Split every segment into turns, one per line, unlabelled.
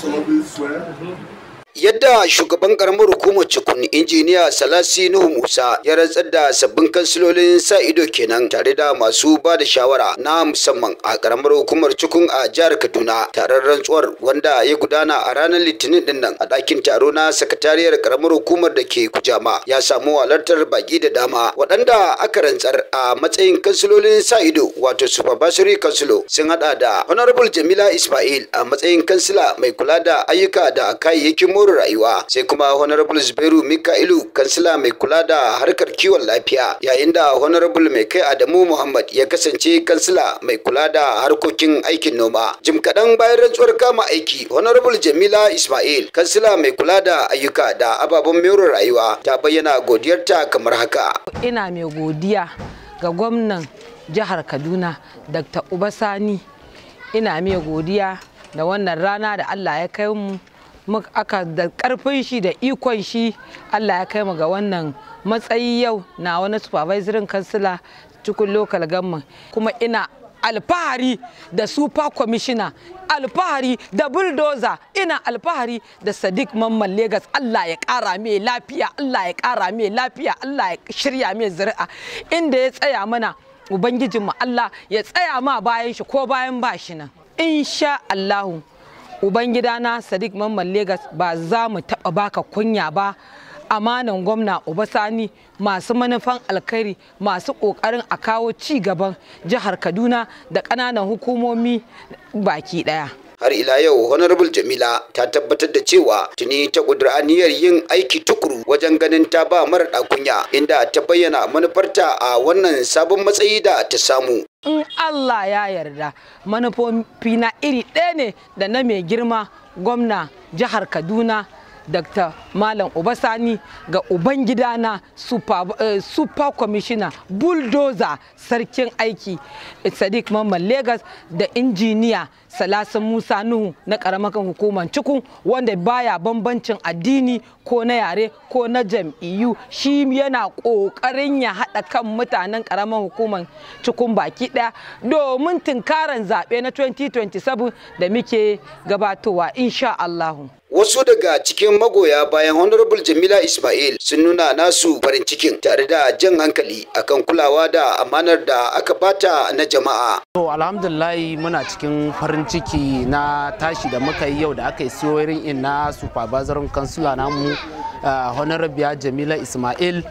Solemnly swear.
Yadda shugaban karamar hukumar Cikun, Injiniya Salasi Nuhu Musa, ya rantsar da sabbin kansilolin sa ido kenan tare da masu ba da shawara na musamman a karamar hukumar Cikun a jihar Kaduna. Taron rantsuwar, wanda ya gudana a ranar Litinin din nan a ɗakin taro na sakatariyar karamar hukumar da ke Kujama, ya samu halartar baki da dama. Waɗanda aka rantsar a matsayin kansilolin sa ido, wato supervisory councilor, sun hada da Honorable Jamila Ismail a matsayin kansila mai kula da ayyuka da kayayyakin more rayuwa, sai kuma Honorable Zubairu Mika'ilu, kansila mai kula da harkar kiwon lafiya, yayin da Honorable Mai Kai Adamu Muhammad ya kasance kansila mai kula da harkokin aikin noma. Jim kaɗan bayan rantsuwar kama aiki, Honorable Jamila Ismail, kansila mai kula da ayyuka da ababen more rayuwa, ta bayyana godiyarta kamar haka.
Ina mai godiya ga gwamnan jihar Kaduna, Dr. Uba Sani. Ina mai godiya da wannan rana da Allah ya kai mu aka da karfin shi da ikon shi Allah ya kai mu ga wannan matsayi yau na wani supervisory kansila cikin local government. Kuma ina alfahari da super commissioner, alfahari da bulldozer, ina alfahari da Sadiq Mamman Lagos. Allah ya kara mai lafiya, Allah ya kara mai lafiya, Allah ya shirya mai zuri'a. Inda ya tsaya mana, Ubangijinmu Allah ya tsaya ma bayan shi ko bayan ba shi nan, insha Allahu. Ubangidana Sadiq Mamman Lagos, ba za mu taɓa baka kunya ba. Amanan gwamna Uba Sani, masu manufan alkhairi, masu ƙoƙarin a kawo ci gaban jihar Kaduna da ƙananan hukumomi baki ɗaya.
Har ila yau, Honorable Jamila ta tabbatar da cewa tuni ta ƙudura aniyar yin aiki tukuru wajen ganin ta ba mara kunya, inda ta bayyana manufarta a wannan sabon matsayi da ta samu.
In Allah ya yarda, manufofina iri ɗaya ne da na mai girma gwamna jihar Kaduna, Dr. Malam Uba Sani, ga ubangidana super commissioner, bulldozer, sarkin aiki Sadiq Mamman Lagos da Injiniya Salasin Musa Nuhu na karamakan hukumar Cikun, wanda baya bambancin addini ko na yare ko na jam'iyyu. Shi yana kokarin ya haɗa kan mutanen karamar hukumar Cikun baki ɗaya domin tunkaran zaɓe na 2027 da muke gabatowa, insha Allahu.
Wasu daga cikin magoya bayan Honorable Jamila Ismail sun nuna nasu farin cikin tare da jan hankali akan kulawa da amanar da aka bata na jama'a.
To, alhamdulillah, muna cikin farin ciki na tashi da muka yi yau da aka yi swearing in na supervisor kansula namu, Honorable Jamila Ismail,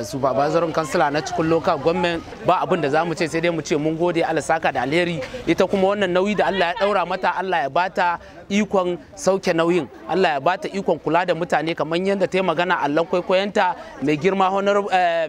supervisor kansila na cikin local government. Ba abin da za mu ce sai dai mu ce mun gode, Allah saka da alheri. Ita kuma wannan nauyi da Allah ya daura mata, Allah ya bata ikon sauke nauyin, Allah ya bata ikon kula da mutane kamar yadda ta yi magana. Allah kwaikwayonta mai girma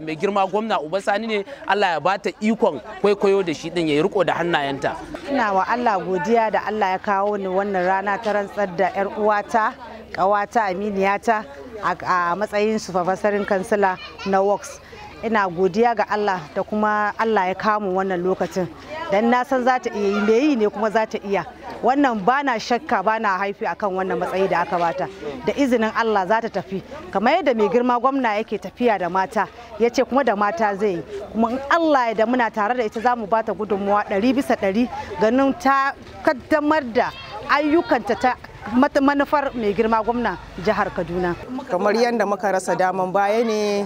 mai girma gwamna Uba Sani ne, Allah ya bata ikon kwaikwayo da shi din, ya riko da hannayenta.
Ina wa Allah godiya da Allah ya kawo ni wannan rana ta rantsar da yar uwata, kawata, aminiyata a matsayin supervisory kansila na works. Ina godiya ga Allah da kuma Allah ya kamu wannan lokacin, dan na san za ta iya yi, me yi ne kuma za ta iya wannan. Bana shakka, bana haufi akan wannan matsayi da aka bata. Da izinin Allah za ta tafi kamar yadda mai girma gwamna yake tafiya da mata, ya ce kuma da mata zai yi. Kuma in Allah ya da muna tare da ita, za mu bata gudunmuwa 100% ganin ta kaddamar da ayyukanta ta manufar mai girma gwamna jihar Kaduna.
Kamar yadda muka rasa daman baya ne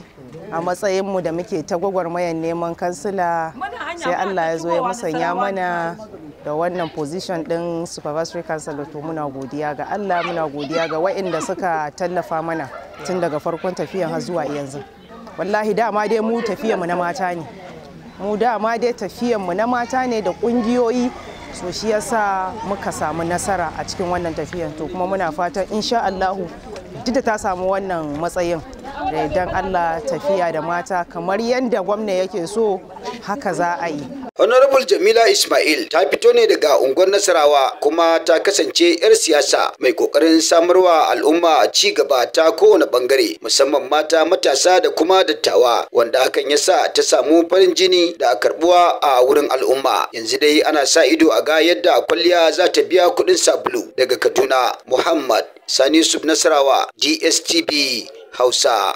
a matsayinmu da muke ta gwagwarmayar neman kansila, sai Allah ya zo ya musanya mana da wannan position din supervisory council. To, muna godiya ga Allah, muna godiya ga waɗanda suka tallafa mana tun daga farkon tafiyan har zuwa yanzu. Wallahi dama dai mu tafiyan mu na mata ne, mu dama dai tafiyan mu na mata ne da kungiyoyi, so shi yasa muka samu nasara a cikin wannan tafiyan. To, kuma muna fatan insha Allahu, duk da ta samu wannan matsayin, da idan Allah tafiya da mata kamar yadda gwamna yake so, haka za a yi.
Honorable Jamila Ismail ta fito ne daga unguwar Nasarawa, kuma ta kasance 'yar siyasa mai kokarin samarwa al'umma ci gaba ta kowane bangare, musamman mata, matasa da kuma dattawa, wanda hakan ya sa ta samu farin jini da karbuwa a wurin al'umma. Yanzu dai ana sa ido a ga yadda kwalliya za ta biya kuɗin sabulu. Daga Kaduna, Muhammad Sani Yusuf Nasarawa, DSTV Hausa.